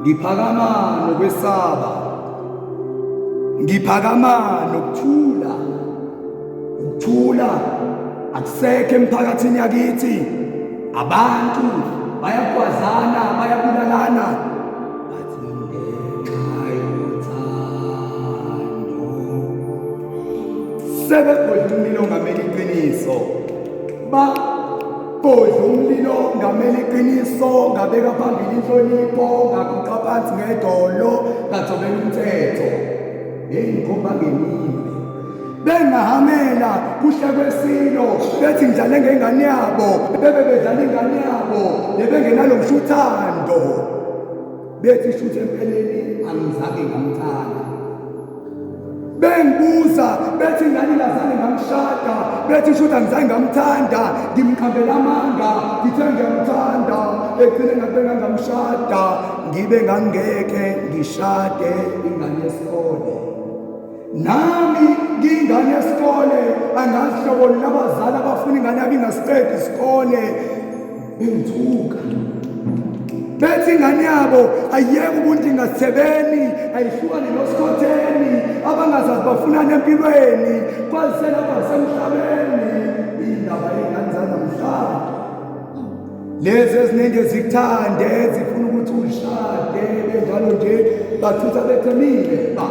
Ngiphakama nokwesaba. Ngiphakama nokuthula. Ukuthula akusekho emphakathini yakithi. Abantu bayagwazana, bayabulalana. Bathi ngenxa yothando. Sebebhodla umlilo ongameli iqiniso. Babhodla umlilo ngameli iqiniso, ngabeka phambili inhlonipho, ngaguqa phansi ngedolo, ngathobela umthetho. Hey ngikhomba ngeminwe. Bengahamela kuhle kwesilo bethi ngidlale ngengane yabo, bebe bedlala ingane yabo, bebengenalo ngisho uthando. Bethi shuthi empeleni angizange ngamthanda. Bengibuza bethi ngani ngazange ngamshada, bethi shuthi angizange ngamthanda, ngimqambela amanga, ngithe ngiyamthanda, egcine ngabe ngangamshada, ngibe ngangeke ngishade ingane yesikole. Nami ngiyingane yesikole, angazi hlobo labazali abafuna ingane yabo ingasiqedi isikole, bengithuka. Bethi ingane yabo ayiyeke ubuntu ingasithebeni, ayihlukane nosikhotheni, abangazazi bafunani empilweni, kwazise lapha kusemhlabeni indaba yey'ngane zanamhlanje. Lezi eziningi zikuthande zifuna ukuthi ushade benjalo nje bachitha bechemile ba.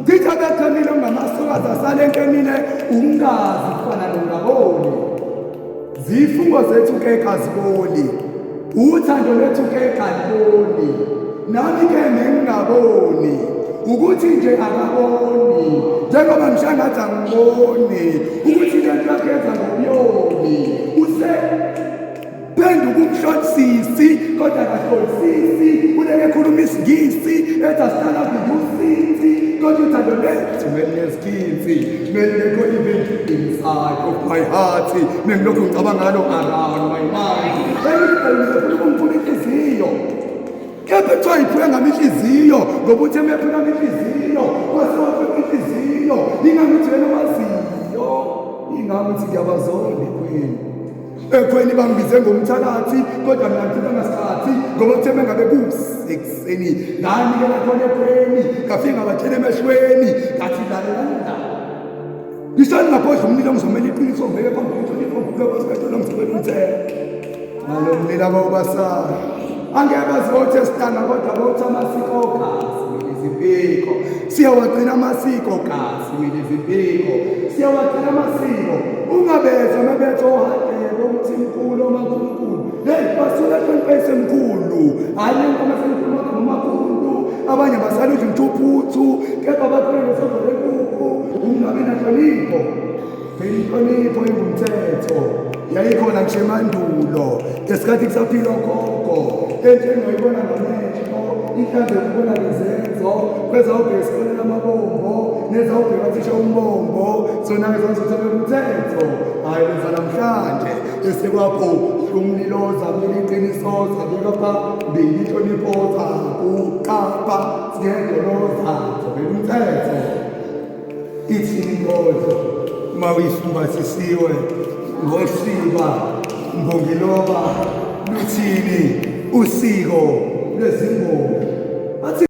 Chitha bechemile ungamasukazi asale enkemile ungazi kufana nongaboni. Zifungo zethu ke kaziboli. Uthando lwethu ke kaliboni. Nami ke ngingaboni ukuthi nje akaboni njengoba ngishangathi angiboni ukuthi le nto yakhe yenza ngobuyoni use phenduka umhlolisisi kodwa akahlolisisi uleke ekhuluma isingisi ethi asihlala kuyusinsi kodwa uthando lethu melinesikhinsi melilekho even inside of my heart mengilokhu ngicabanga ngalo around my mind engifuna ukumfuna inhliziyo kepha kuthiwa iphuke ngami inhliziyo ngoba uthe mephula inhliziyo kwase waphuka inhliziyo ingangithi wena waziyo ingangithi ngiyabazonda ekhweni ekhweni bangibize ngomthakathi kodwa mina ngithetha ngasikhathi ngoba kuthe mengabe kusekuseni nganikela khona ekhweni ngafike ngabatshela emehlweni ngathi lalelani la ngisho ningaphodla umlilo ngizomela iqiniso ngibeke phambi kwethu ngibeke phansi kwethu ngizobela umthetho ngalo mlilo abawubasayo angeke bazi bawuthi esitanga kodwa bawuthi amasiko gazi izimpiko siyawagcina amasiko gazi mina izimpiko siyawagcina amasiko ungabezwa mabetho ohadebe ukuthi mkhulu omakhulukhulu heyi basuke hlonipha isemkhulu hhayi lenkomo esemkhulu magama amakhulu abanye basaludla umthuphuthu kepha bakhona ngesondo lenkukhu ungabi nahlonipho. Inhlonipho ingumthetho yayikhona ngisho emandulo ngesikhathi kusaphila okhokho into engoyibona ngamehlo inhlanzeko ubona ngezenzo kwezawubheka esikoleni amabombo nezawubheka thisha umbombo sona-ke zazothatha umthetho hhayi leza namhlanje esekwakho umlilo zamile iqiniso zabeka phambili inhlonipho zakuqapha siyedoloza zobeka umthetho. Ithi inkondlo uma uyifumbathisiwe ngosiba mbongiloba luthini usiko lwezingoma.